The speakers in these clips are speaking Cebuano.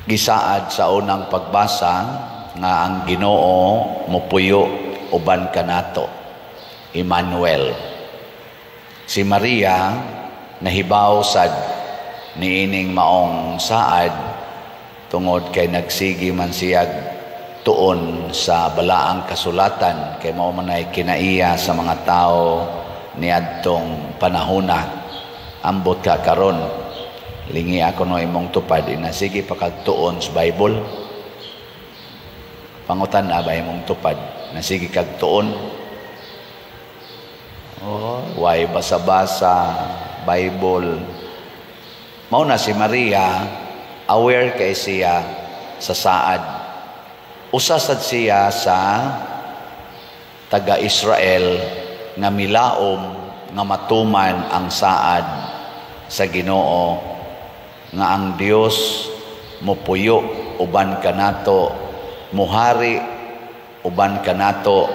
Gisaad sa unang pagbasa nga ang Ginoo mopuyo uban kanato. Emmanuel. Si Maria nahibaw sad niining maong saad tungod kay nagsigi man siyag tuon sa balaang kasulatan, kay mao man ay kinaiya sa mga tao niadtong panahona. Ambot ka karon, lingi ako no imong tupad, ina sige pa kag tuon sa Bible. Pangutan ba imong tupad, nasige kag tuon? Oh, why basa-basa Bible. Mao na si Maria, aware kay siya sa saad. Usa sad siya sa taga-Israel nga milaom nga matuman ang saad sa Ginoo nga ang Dios mopuyo uban kanato, muhari uban kanato,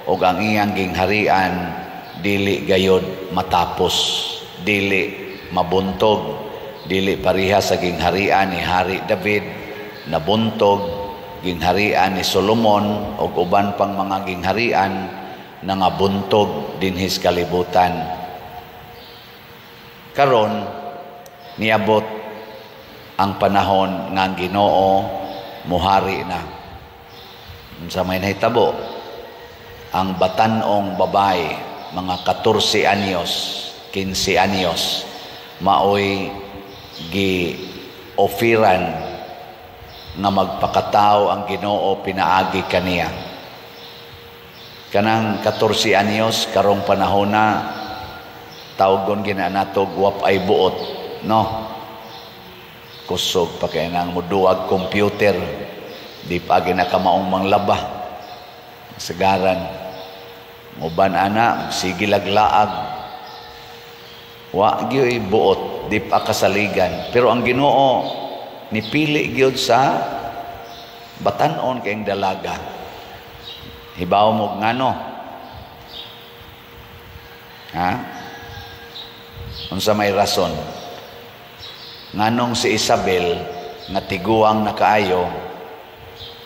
ug ang iyang gingharian dili gayod matapos, dili mabuntog, dili pareha sa gingharian ni Hari David nabuntog, gingharian ni Solomon ug uban pang mga gingharian na nga buntog dinhis kalibutan. Karon niabot ang panahon nga ang Ginoo muhari na. Unsa may nahitabo? Ang batan-ong babae, mga 14 anyos, 15 anyos, maoy gi ofiran nga magpakatao ang Ginoo pinaagi kaniya. Kanang 14 anyos, karong panahon na tawgon gina nato wap ay buot, no? Kusog pa kay nang muduag computer, di pa ginakamaong manglaba. Sagaran. Uban ana, sige laglaag. Wa gyoy buot, di pa kasaligan. Pero ang Ginoo nipili gyud sa batan-on kayong dalaga. Hibaw mo ngano? Ha? Unsa may rason? Nganong si Isabel nga tiguang na kaayo,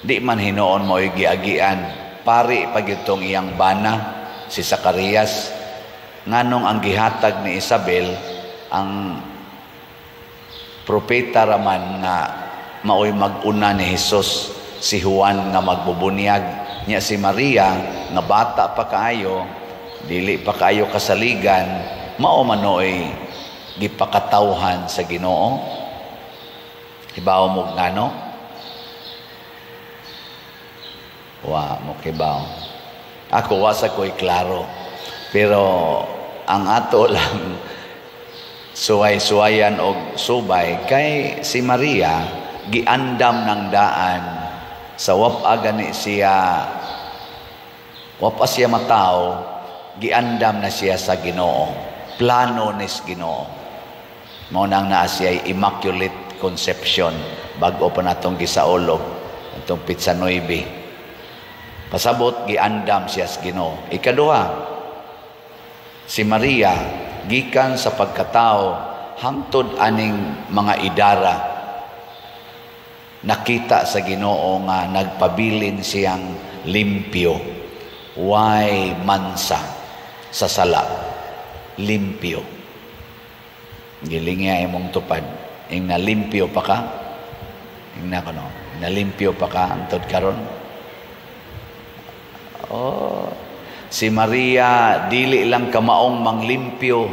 di man hinuon mo giagian, pari pa gyud tong iyang bana si Zacarias. Nganong ang gihatag ni Isabel ang propeta raman nga maoy mag-una ni Hesus, si Juan nga magbubunyag? Nya si Maria nga bata pa kaayo, dili pa kaayo kasaligan, mao manoy gipakatawhan sa Ginoo. Hibaw mo ngano? Wa mo kibaw. Ako wa sa ko'y klaro. Pero ang ato lang suway-suwayan og subay kay si Maria giandam ng daan sa wap-a gani siya, wap-a siya mataw, giandam na siya sa Ginoo, plano nis Ginoo. Mao nang naa siya Immaculate Conception, bag-o pa natong gisaulog atong pitsa 9. Pasabot giandam siya sa Ginoo. Ikaduha, si Maria gikan sa pagkatao hangtod aning mga idara, nakita sa Ginoo nga nagpabilin siyang limpyo, way mansa sa sala, limpyo. Gilingya imong tupad, ing nalimpyo pa ka, ing na kuno, nalimpyo pa ka hangtod karon. Oh, si Maria dili lang kamaong manglimpyo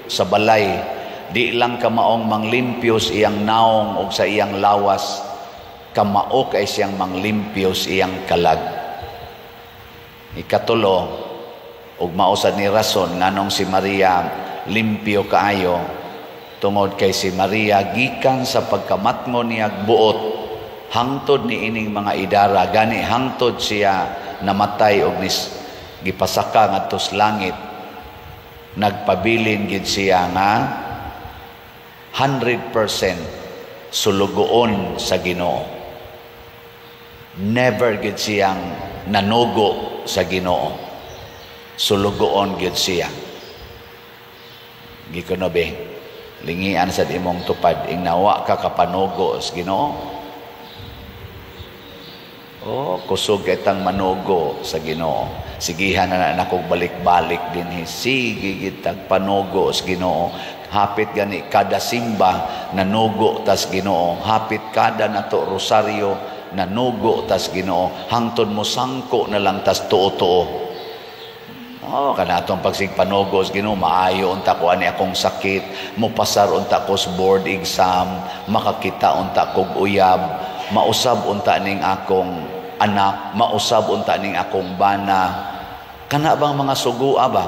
sa balay, di lang kamaong manglimpyo sa iyang naong o sa iyang lawas, kamao kay siyang manglimpyo sa iyang kalag. Ikatulo, ug mao sad ni rason nganong si Maria limpyo kaayo, tungod kay si Maria gikan sa pagkamatngon niyag buot hangtod ni ining mga idara, gani hangtod siya namatay og nis gipasaka ngadto sa langit, nagpabilin gid siya nga 100% sulugoon sa Ginoo. Never gid siyang nanugo sa Ginoo. Sulugoon gid siya. Gikuno be, lingian sa imong tupad, ing nawa ka kapanugo sa Ginoo. Oh, kusog kitang manugo sa Ginoo. Sigihan na na nakog balik-balik dinhi. Sige gitag panugo sa Ginoo. Hapit gani kada simba nanugo tas Ginoo. Hapit kada nato rosaryo nanugo tas Ginoo. Hangtod mo sangko na lang tas tuo-tuo. Oh, kana atong pagsig panugo sa Ginoo, maayo unta ko ani akong sakit, mopasar unta ko sa board exam, makakita unta kog uyab, mausab unta ning akong anak, mausab unta ning akong bana. Kana bang mga sugua ba?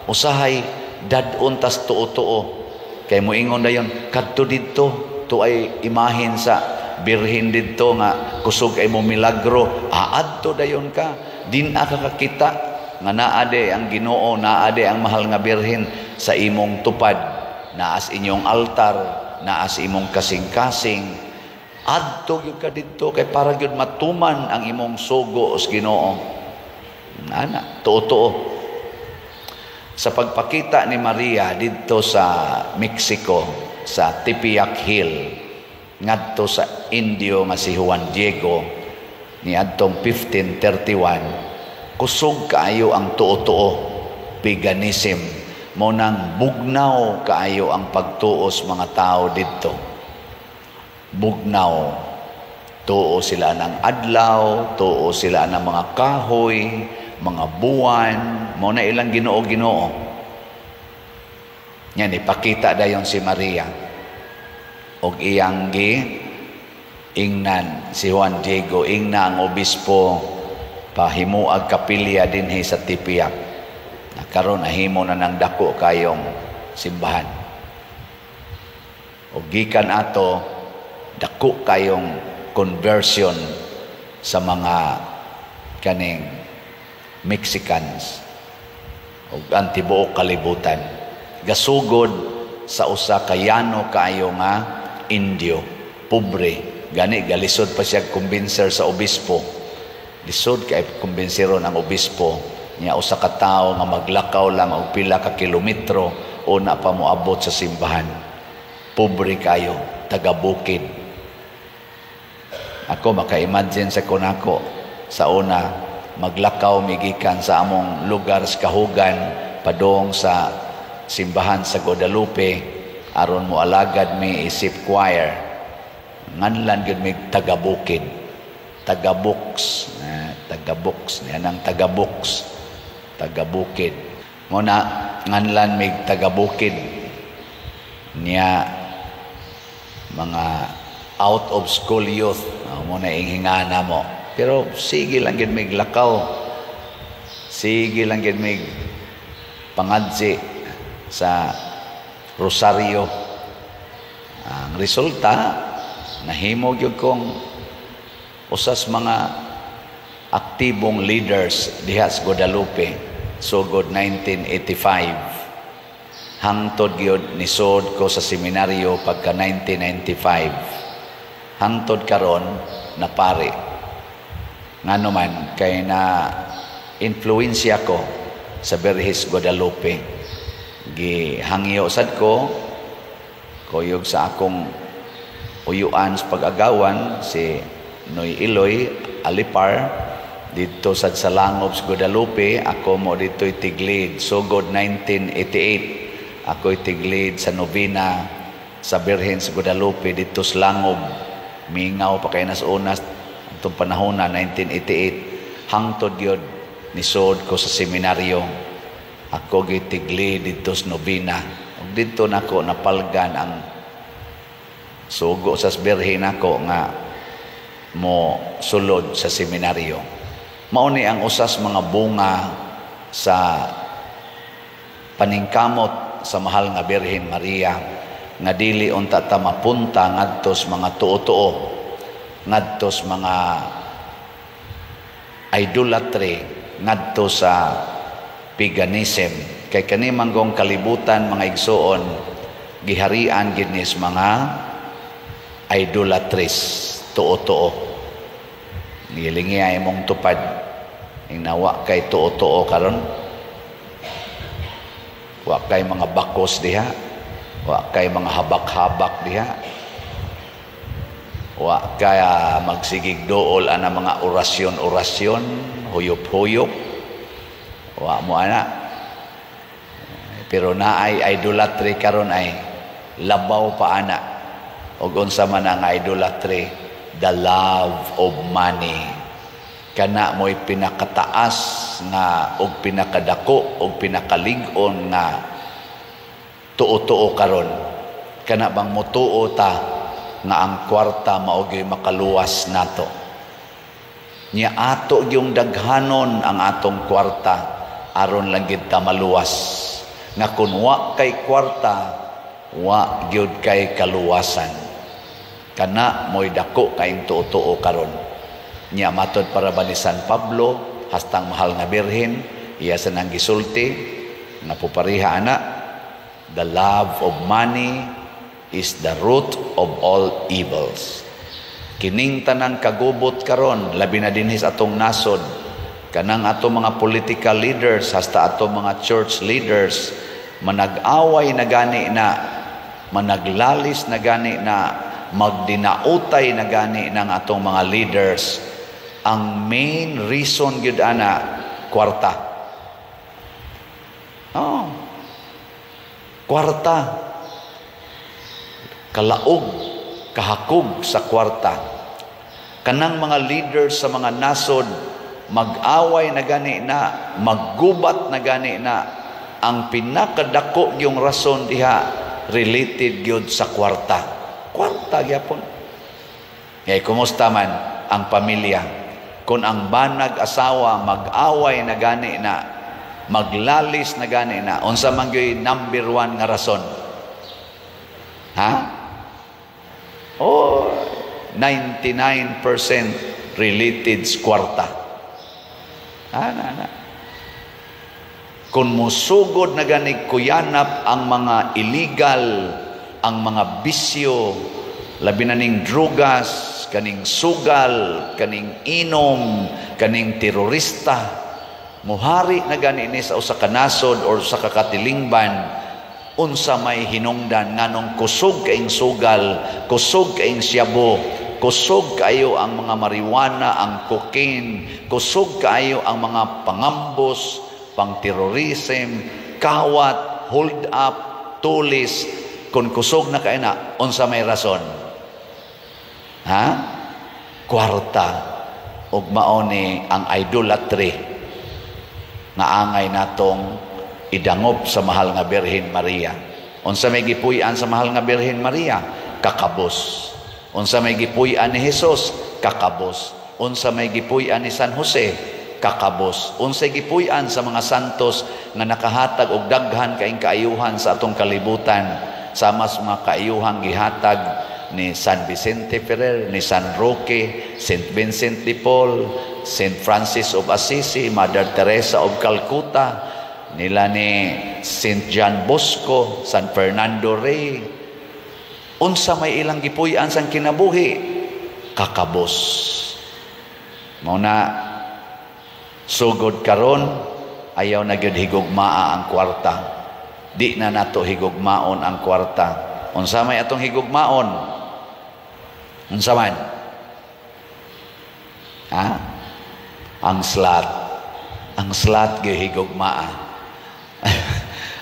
Usahay dad-on tas tuo-tuo. Kay moingon dayon, kadto didto, to ay imahin sa birhen didto nga kusog ay mo milagro, aadto dayon ka, din ka kakita nga naa de ang Ginoo, naa de ang mahal nga birhen sa imong tupad, naas inyong altar, naas imong kasing-kasing. Adto gyud ka didto kay para gyud matuman ang imong sugo sa Ginoo. Ana, tuo-tuo. Sa pagpakita ni Maria didto sa Mexico, sa Tepeyac Hill, ngadto sa Indio nga si Juan Diego niadtong 1531, kusog kaayo ang tuo-tuo, paganism. Mo nang bugnaw kaayo ang pagtuos mga tao didto. Bugnaw. Tuo sila ng adlaw, tuo sila ng mga kahoy, mga buwan, mo na ilang Ginoo-Ginoo. Yan, ipakita dayon si Maria. Og iyang gi ingnan si Juan Diego, ingna ang obispo, pahimuag kapilya dinhi sa Tepeyac. Karon nahimo na ng dako kayong simbahan. Og gikan ato, dako kayong conversion sa mga kaning Mexicans ug ang tibuok kalibutan. Gasugod sa usa ka yano kaayo nga Indio, pobre. Gani galisod pa siya kumbinser sa obispo. Lisod kay kumbinseron ang obispo niya, usa ka tawo nga maglakaw lang og pila ka kilometro una pa moabot sa simbahan. Pobre kayo, taga bukid. Ako maka-imagine sa kunako sa una maglakaw migikan sa among lugar sa Kahugan padung sa simbahan sa Guadalupe aron mo alagad mi isip choir. Nganlan gyud mig taga bukid, taga books, taga books yan ang taga books, taga bukid. Mo na nganlan mig taga bukid niya, mga out of school youth mo na hingana mo, pero sige lang gid mig lakaw, sige lang gid mig pangadzi sa Rosario. Ang resulta, nahimo gyud kong usas mga aktibong leaders diha sa Guadalupe sugod 1985 hangtod gyud nisod ko sa seminaryo pagka 1995, hangtod karon na pare. Ngano man kay na influensya ko sa Birhis Guadalupe. Gihangyo sad ko kuyog sa akong uyuan sa pag-agawan, si Noy Iloy Alipar, didto sad sa Langob sa Guadalupe. Ako mo didto'y tiglid sugod 1988. Ako'y tiglid sa novena sa Birhen sa Guadalupe didto sa Langob. Mingaw pa kay nas unas itong panahon na 1988, hangtod yun nisod ko sa seminaryo. Ako gitigli didto sa novena ug didto nako napalgan ang sugo sa Birhen nako nga mo sulod sa seminaryo. Mao ni ang usas mga bunga sa paningkamot sa mahal nga Birhen Maria, nga dili unta ta mapunta ngadto sa mga tuo-tuo, ngadto sa mga idolatry, ngadto sa paganism. Kay kani manggong kalibutan, mga igsuon, giharian gid ni sa mga idolatries, tuo-tuo. Gilingi ay mong tupad ing nawa kay tuo-tuo karon, wa kay mga bakos diha, wa kay mga habak-habak diha. Wa kaya magsigig dool ana mga orasyon-orasyon, huyop-huyop. Wa mo ana. Pero naay idolatry karon ay labaw pa ana. Og unsa man ang idolatry? The love of money. Kana mo'y pinakataas nga og pinakadako og pinakalig-on nga tuo-tuo karon. Kana bang mutuo ta nga ang kwarta mao gyud makaluwas nato? Nya ato yung daghanon ang atong kwarta aron lang gid ta maluwas. Nga kun wa kay kwarta, wa gyud kay kaluwasan. Kana mo'y dako kaayong tuo-tuo karon. Nya matod para ba ni San Pablo, hastang Mahal nga Birhen, iya sa nang gisulti nga pupariha ana, "The love of money is the root of all evils." Kining tanang kagubot karon, labi na dinhi sa atong nasod, kanang ato mga political leaders hasta ato mga church leaders, manag-away na gani na, managlalis na gani na, magdinautay na gani ng atong mga leaders. Ang main reason gyud ana, kwarta. Oh. Kwarta. Kalaog, kahakog sa kwarta. Kanang mga leaders sa mga nasod, mag-away na gani na, maggubat na gani na, ang pinakadako yung rason diha related gyud sa kwarta. Kwarta gyapon. Ngay kumusta man ang pamilya? Kung ang banag asawa mag-away na gani na, maglalis na gani na, unsa man gyud number one nga rason? Ha? Oh, 99% related sa kwarta. Ana na. Kung musugod na gani kuyanap ang mga illegal, ang mga bisyo, labi na ning drugas, kaning sugal, kaning inom, kaning terorista, muhari na gani ni sa usa ka nasod or usa ka katilingban, unsa may hinungdan nganong kusog kaing sugal, kusog kaing siyabo, kusog kaayo ang mga marijuana, ang cocaine, kusog kaayo ang mga pangambos, pang-terrorism, kawat, hold up, tulis? Kung kusog na kaayo na, unsa may rason? Ha? Kwarta. Ug mao ni ang idolatry nga angay natong idangop sa Mahal nga Birhen Maria. Unsa may gipuy-an sa Mahal nga Birhen Maria? Kakabos. Unsa may gipuy-an ni Jesus? Kakabos. Unsa may gipuy-an ni San Jose? Kakabos. Unsa gipuy-an sa mga santos nga nakahatag og daghan kaing kaayuhan sa atong kalibutan, sama sa mga kaayuhang gihatag ni San Vicente Ferrer, ni San Roque, Saint Vincent de Paul, Saint Francis of Assisi, Mother Teresa of Calcutta, nila ni Saint John Bosco, San Fernando Rey? Unsa may ilang gipuy-an sang kinabuhi? Kakabos. Mao na sugod karon, ayaw na gyud higugmaa ang kwarta. Di na nato higugmaon ang kwarta. Unsa may atong higugmaon? Unsa man? Ha? Ang slot. Ang slot gyud higugmaa.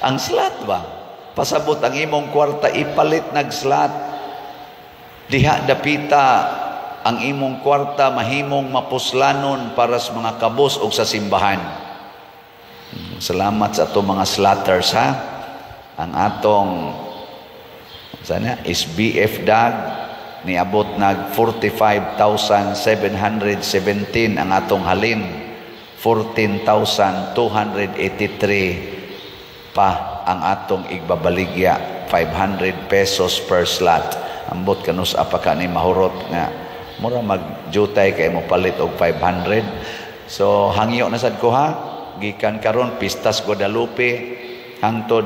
Ang slot ba? Pasabot ang imong kwarta ipalit nag slot. Diha dapita ang imong kwarta mahimong mapuslanon para sa mga kabos o sa simbahan. Salamat sa atong mga slotters, ha. Ang atong sana SBF dag niabot nag 45,717 ang atong halin, 14,283 pa ang atong igbabaligya, 500 pesos per slot. Ambot kanus apa ka ni mahurot nga mura magjutay kay mo palit og 500. So hangyo na sad ko, ha, gikan karon Pistas Guadalupe hangtod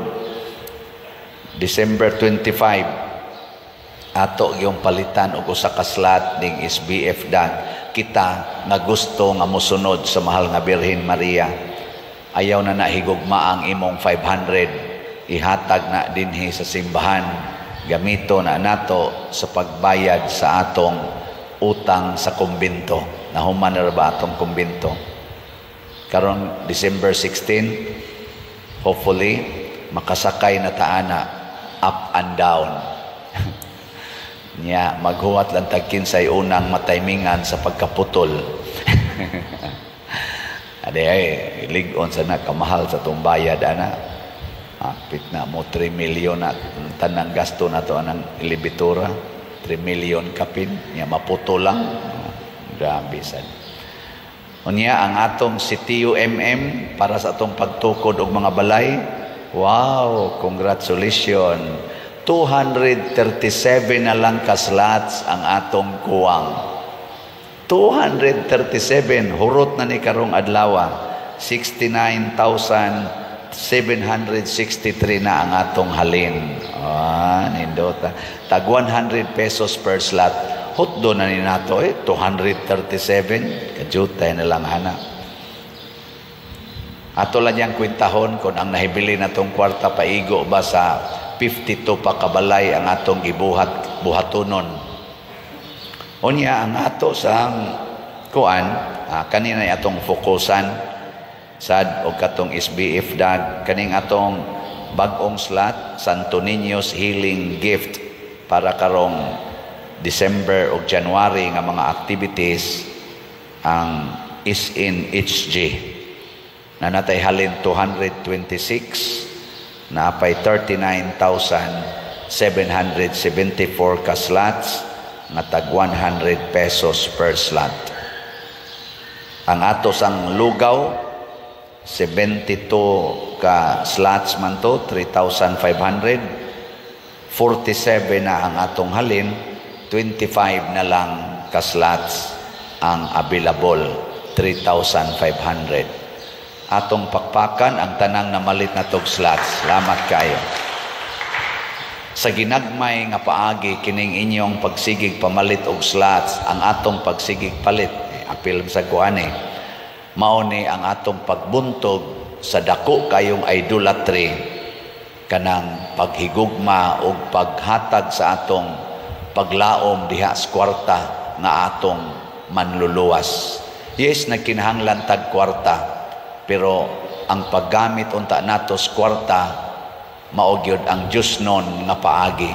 December 25, ato yung palitan og usa ka slot ning SBF dan. Kita nga gusto nga mosunod sa Mahal nga Birhen Maria, ayaw na nahigugma ang imong 500, ihatag na dinhi sa simbahan, gamito na nato sa pagbayad sa atong utang sa kumbento. Nahuman na ba atong kumbento? Karon December 16, hopefully makasakay na ta ana up and down. Nya maghuwat lang tag kinsay unang mataymingan sa pagkaputol. Ade ay lig-on sa na, kamahal sa tong bayad ana. Apit na mo 3 million na tanang gasto na to anang elevatora. 3 million kapin nya maputol lang. Grabe sad. Unya ang atong CTUMM para sa atong pagtukod og mga balay. Wow, congratulations. 237 na lang ka slots ang atong kuwang. 237, hurot na ni karong adlaw. 69,763 na ang atong halin. Ah, nindota. Tag 100 pesos per slot. Hutdo na ni nato eh, 237. Kajutay na lang ana. Ato lang niyang kwentahon kung ang nahibili na tong kwarta paigo ba sa 52 pa kabalay ang atong gibuhat buhatonon. Unya ang ato sa kuan, kanina atong fokusan sad og katong SBF dag, kaning atong bag-ong slot, Santo Niño's Healing Gift, para karong December ug January nga mga activities, ang SNHG na natay halin 226, naapay 39,774 ka slots nga tag 100 pesos per slot. Ang ato sang lugaw, 72 ka slots man to, 3,500. 47 na ang atong halin, 25 na lang ka slots ang available, 3,500. Atong pakpakan ang tanang namalit na tog slots. Salamat kayo. Sa ginagmay nga paagi kining inyong pagsigig pamalit og slots, ang atong pagsigig palit, eh, apil sa kuan eh, mao ni ang atong pagbuntog sa dako kayong idolatry, kanang paghigugma og paghatag sa atong paglaom diha sa kwarta nga atong manluluwas. Yes, nagkinahanglan tag kwarta, pero ang paggamit unta nato sa kwarta mao gyud ang Diyosnon nga paagi,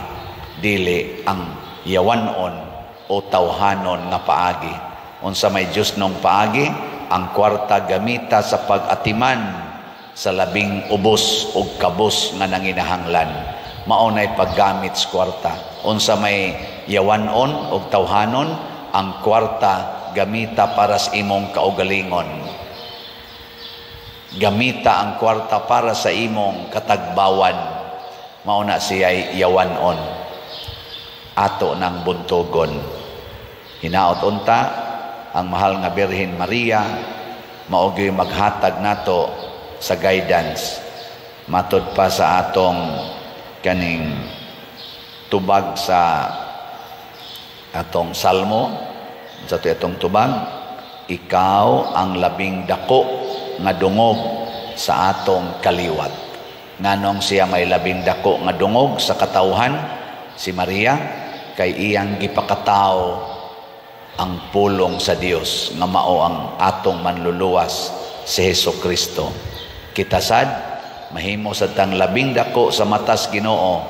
dili ang yawanon o tawhanon nga paagi. Unsa may Diyosnong paagi? Ang kwarta gamita sa pag-atiman sa labing ubos og kabos nga nanginahanglan. Mao nay paggamit sa kwarta. Unsa may yawanon og tawhanon? Ang kwarta gamita para sa imong kaugalingon. Gamita ang kwarta para sa imong katagbawan. Mao na siya'y yawanon. Ato nang buntugon. Hinaot unta ang mahal nga Birhen Maria mao gyud maghatag nato sa guidance matud pa sa atong kaning tubag sa atong salmo. Sa atong tubag, "Ikaw ang labing dako nga dungog sa atong kaliwat." Nganong siya may labing dako nga dungog sa katawhan, si Maria? Kay iyang gipakatao ang pulong sa Dios nga mao ang atong manluluwas si Hesus Kristo. Kita sad mahimo sa tang labing dako sa matas Ginoo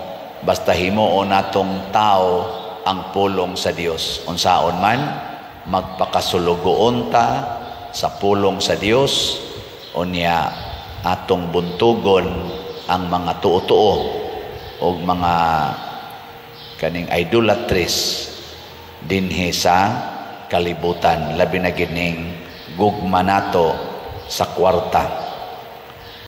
basta himuon natong tao ang pulong sa Dios. Unsaon man, magpakasulugoon ta sa pulong sa Dios. Unya atong buntugon ang mga tuo-tuo o mga kaning idolatries dinhi sa kalibutan, labi na gining gugma nato sa kwarta.